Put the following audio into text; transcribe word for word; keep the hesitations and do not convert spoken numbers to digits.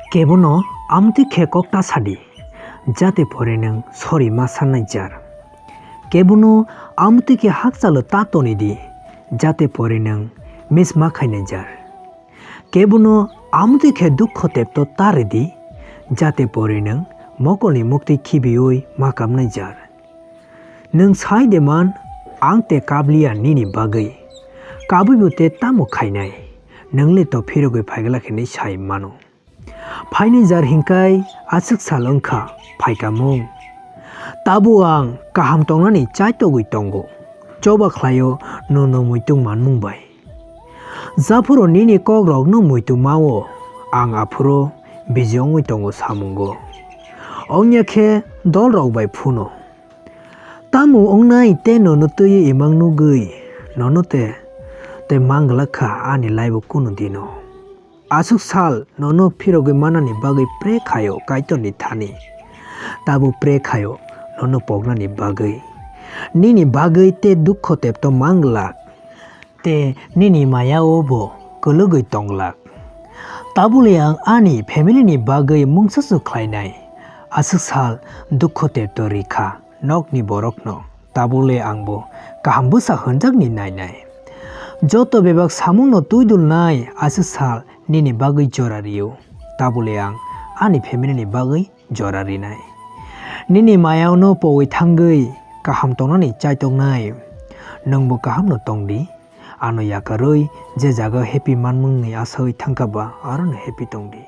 Kebono amtwi khe kok ta sadi, jate pore nwng sori ma sannai jar. Kebono amtwi khe hakchalo ta tonidi, jate pore nwng miss ma khainai jar. Kebono amtwi khe dukho tepto ta ridi, jate pore nwng mokolni muktwi khibiui ma kamnai jar. Nwng sai de man, ang te kabliya nini bagwi. Kabuibo te tamo khainai? Nwng le to phirogwi phaigwlak hinwi sai mano. Phainai jar hinkai aswk sal wngkha phaikamung. Tabuk ang kaham tongnani chaitogwi tongo. Choba khlaio nono muitung manmung bai. Japhuru nini kokrokno muitu mao, ang aphuru biji wngwi tongo samungo. Wngya khe dolrok bai phuno. Tamo wngnai tei nono twiwi imang nugwi, nono te, tei manglak kha ani laibo kunu dino. Aswk sal nono phirogwi manani bagwi pre khaio Kaitorni thani. Tabuk pre khaio nono poknani bagwi. Nini bagwi tei dukho tepto manglak. Tei nini maya-o bo kwlwgwi tonglak. Tabule ang ani family-ni bagwi mungsa su khlainai. Aswk sal dukho tepto rikha nokni borokno. Tabule angbo kaham bwsa hwnjakni nainai. Joto bebak samungno twidulnai aswk sal nini bagwi jora rio. Tabule ang ani family-ni bagwi jora rinai. Nini mayano powi thangwi kaham tongnani chaitoknai. Nwngbo kahamno tongdi. Ano yakarwi je jaga happy manmungni asawi thangkha ba, arono happy tongdi.